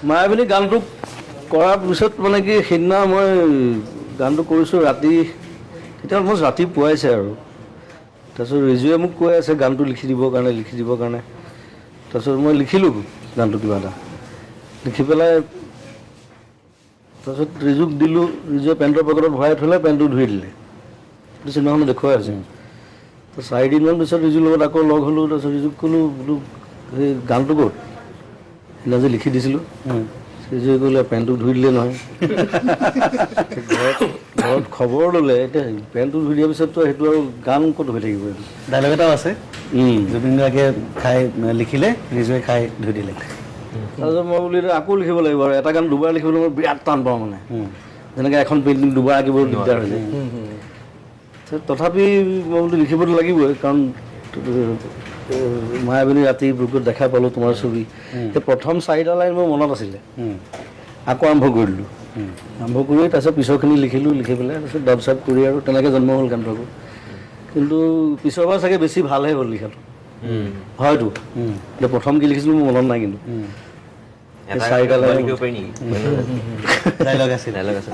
মায়াবিনী গানটো কৰাৰ পিছত মানে কি, সেইদিনা মই গানটো কৰিছোঁ ৰাতি, তেতিয়া অলমষ্ট ৰাতি পুৱাইছে আৰু। তাৰপিছত ৰিজুৱে মোক কৈ আছে গানটো লিখি দিবৰ কাৰণে, লিখি দিবৰ কাৰণে। তাৰপিছত মই লিখিলোঁ গানটো কিবা এটা লিখি পেলাই, তাৰপিছত ৰিজুক দিলোঁ। ৰিজুৱে পেণ্টৰ পকেটত ভৰাই থ'লে, পেণ্টটো ধুই দিলে। এইটো চিনেমাখনত দেখুৱাই আছে। তো 4 দিনমান পিছত ৰিজুৰ লগত আকৌ লগ হ'লোঁ। তাৰপিছত ৰিজুক ক'লোঁ বোলো, সেই গানটো ক'ত, সেইদিনা যে লিখি দিছিলোঁ? ৰিজুৱে ক'লে, পেণ্টটো ধুই দিলে নহয়। ঘৰত খবৰ ল'লে, এতিয়া পেণ্টটো ধুই দিয়াৰ পিছততো সেইটো আৰু গান ক'ত হৈ থাকিব এইটো? ডাইলগ এটাও আছে, জুবিন গাৰ্গে খাই লিখিলে, ৰিজুৱে খাই ধুই দিলে। তাৰপিছত মই বোলো, এতিয়া আকৌ লিখিব লাগিব। আৰু এটা গান দুবাৰ লিখিবলৈ মই বিৰাট টান পাওঁ। মানে যেনেকৈ এখন পেইণ্টিং দুবাৰ আঁকিব দিগদাৰ হৈ যায়। তাৰপিছত তথাপি মই বোলো, লিখিবতো লাগিবই, কাৰণ মায়াবিনী ৰাতি বুকুত দেখা পালোঁ তোমাৰ ছবি, সেই প্ৰথম চাৰিটা লাইন মোৰ মনত আছিলে। আকৌ আৰম্ভ কৰি দিলোঁ। আৰম্ভ কৰি তাৰপিছত পিছৰখিনি লিখিলোঁ। লিখি পেলাই তাৰপিছত ডাব চাব কৰি আৰু তেনেকৈ জন্ম হ'ল গানটো আকৌ। কিন্তু পিছৰবাৰ চাগে বেছি ভালহে হ'ল লিখাটো হয়তো। এতিয়া প্ৰথম কি লিখিছিলোঁ মোৰ মনত নাই, কিন্তু এটা চাৰিটা দুবাৰ লাইন লিখিব পাৰি নেকি? ডাইলগ আছিল। ডাইলগ আছে।